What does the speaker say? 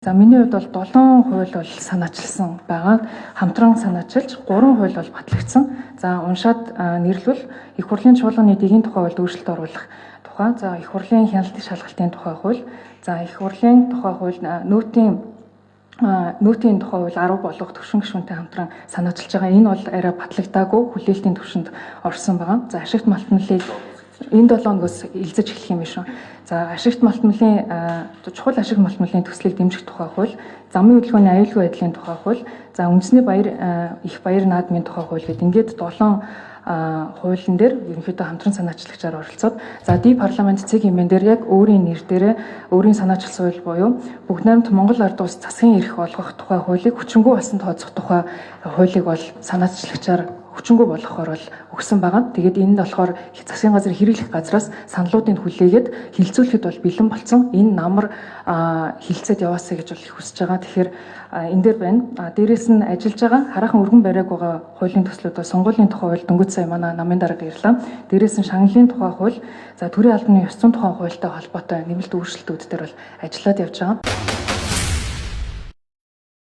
За, миний хувьд бол 7 хууль бол санаачилсан байгаа. Хамтран санаачилж 3 хууль бол батлагдсан. За, уншаад нэрлвэл их хурлын чуулганы дэгийн тухай хуульд өөрчлөлт оруулах тухай, за, их хурлын хяналтын шалгалтын тухай хууль, за, их хурлын тухай хууль, нөөтийн тухай хууль 10 болох төвшин гишүүнтэй хамтран санаачилж байгаа. Энэ бол арай батлагдаагүй, хүлээлтийн төвшөнд орсон байгаа. За, ашигт малтмалыг энэ 7 хоногоос элзэж эхлэх юм биш үү. За, ашигт малтмалын чухал ашиг малтмалын төслийг дэмжих тухай хууль, замын хөдөлгөөний аюулгүй байдлын тухай хууль, за, үндэсний баяр, их баяр наадмын тухай хууль гэдэг ингээд 7 хуулийн дээр ерөнхийдөө хамтран санаачлагчаар оролцоод, за, ди парламент цэг хэмээн дээр яг өөрийн нэр дээрээ өөрийн санаачилсан хууль буюу Бүгд найрамд Монгол Ард улс засгийн эрх олгох тухай хуулийг хүчингүй болсон тооцох тухай хуулийг бол санаачлагчаар хүчингүй болгохоор бол өгсөн байгаа. Тэгээд энэ нь болохоор засгийн газар, хэрэглэх газраас саналуудыг хүлээгээд хилцүүлэхэд бол бэлэн болцсон. Энэ намар хилцээд яваасай гэж бол их хүсэж байгаа. Тэгэхээр энэ дээр байна. Дээрээс нь ажиллаж байгаа, хараахан өргөн бариаг байгаа хуулийн төслүүд бол сонгуулийн тухай хууль, дөнгөж сая манай намын дарга ирлээ. Дээрээс нь шагналын тухай хууль, за, төрийн албаны ёс зүйн тухай хуультай холбоотой нэмэлт өөрчлөлтүүд дээр бол ажиллаад явж байгаа.